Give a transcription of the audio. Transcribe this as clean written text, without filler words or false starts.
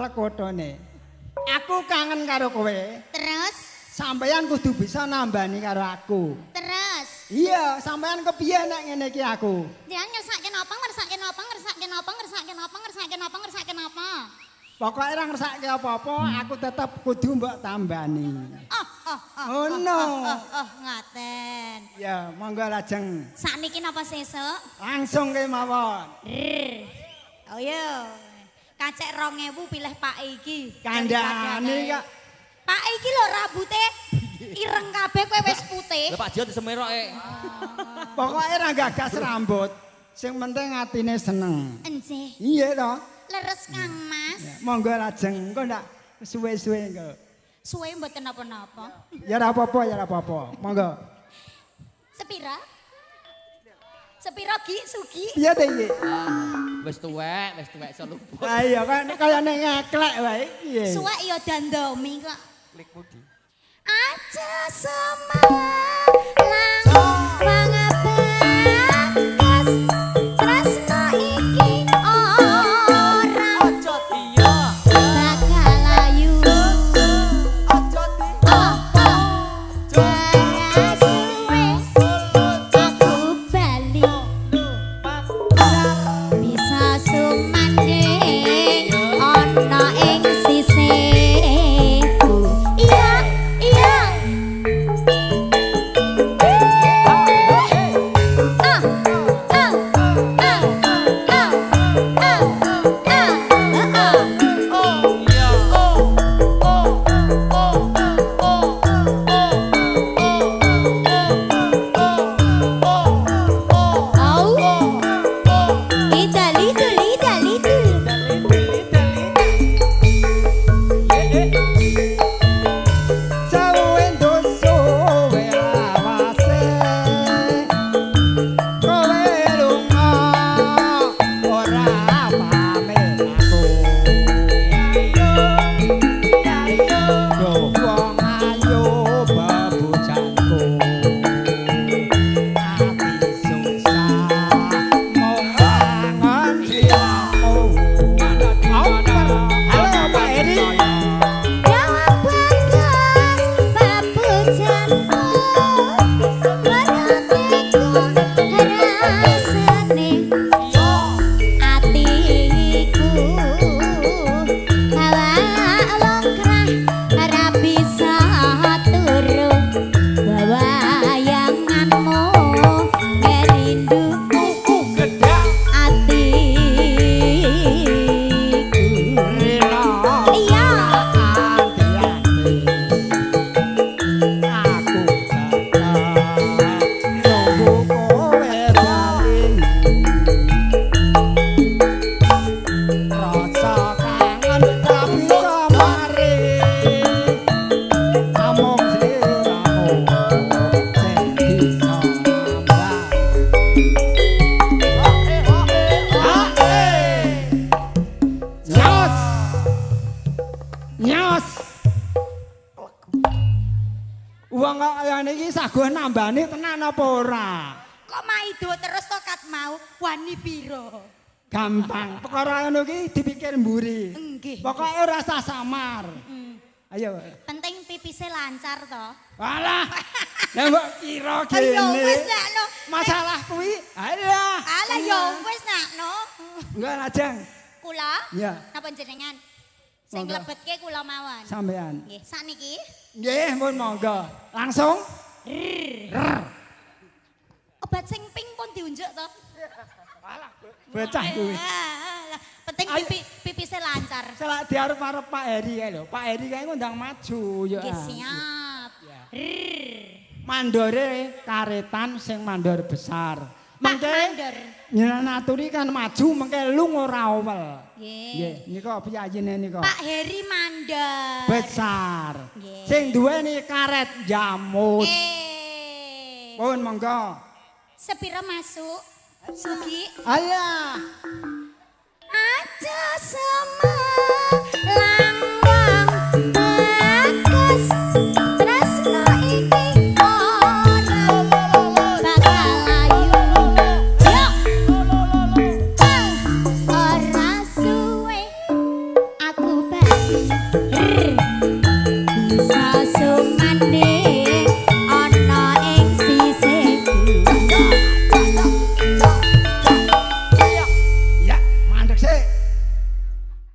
Plekotone. Aku kangen karo kowe. Terus? Sampeyan kudu bisa nambani karo aku. Terus? Iya, sampeyan kepiye nek ngene iki aku? Jenengan ngersake napa? Ngersake napa? Ngersake napa? Ngersake napa? Ngersake napa? Ngersake napa? Pokoke ora ngersake apa-apa, aku tetep kudu mbok tambani. Oh, oh, oh. Ngono. Oh, oh, ngaten. Ya, monggo lajeng. Sakniki napa sesuk? Langsung kemawon. Oh iya. Kacek 2000 pilih Pak iki. Kandhane kok. Pak iki lho rambute ireng kabeh kowe wis putih. Lha Pak Jio disemeroke. Pokoke ora gagas rambut. Sing penting atine seneng. Enjih. Iya to. Leres Kang Mas. Monggo lajeng engko ndak suwe-suwe engko. Suwe mboten napa-napa. Ya ora apa-apa, ya ora apa-apa. Monggo. Sepira? Sepira Gi Sugi? Piye te iki? Wis tuwek iso luput. Ha iya kaya nek ngeklek wae piye. Suwek ya dandomi kok. Klik budi. Aja semalang mangabagas tresno iki ora aja diya bakal ayu aja di suwe aku bali bisa sumandhing ana ing sisihku. Iya iya. Ah ah ah ah ah ah ah. Au. Ida lidul ida lidul. Sawen doso welawase. Kowe lunga ora pamit aku. Duh wong ayu bebujanku. Ati susah mung kangen sliramu. Halo Pak Eri. Dawa bagas babujanku Baratiku rasane atiku Hawa longkrah ora bisa turu Bawayanganmu ngerindu atiku. Rela. Iya. Ati-ati. Aku tetep nunggu kowe bali. Rasa kangen tak bisa mari. Amung sliramu sing bisa nambani. Nyos. Nyos. Wong kok kaya niki saguh nambani tenan apa ora? Kok maido terus to kat mau wani piro? Gampang. Perkara ngono ki dipikir mburi. Nggih. Pokoke ora usah samar. Ayo. Penting pipise lancar to. Alah. Lah mbok kira Ayo gene. wis nakno. Masalah kuwi. Alah. Alah ya wis nakno. Enggak lajeng. Kula? Iya. Napa jenengan? Sing Monggo. nglebetke kula mawon. Sampean. Nggih, sakniki Nggih, pun monggo. Langsung. obat sing pink pun diunjuk to. Bocah kuwi. Alah, penting Ayo. pipise lancar. Selak diarep-arep Pak Heri kae lho. Pak Heri kae ngundang maju ya. Nggih, siap. Mandore karetan sing mandor besar. Pak Mengke Mandor. njenengan aturi kan maju mengke lung ora owel. Nggih. Nggih, nika piyayine nika. Pak Heri mandor. Besar. Nggih. Sing duweni karet jamut. Eh. Pun monggo. Sepira masuk? Sugi. Alah. Aja semalang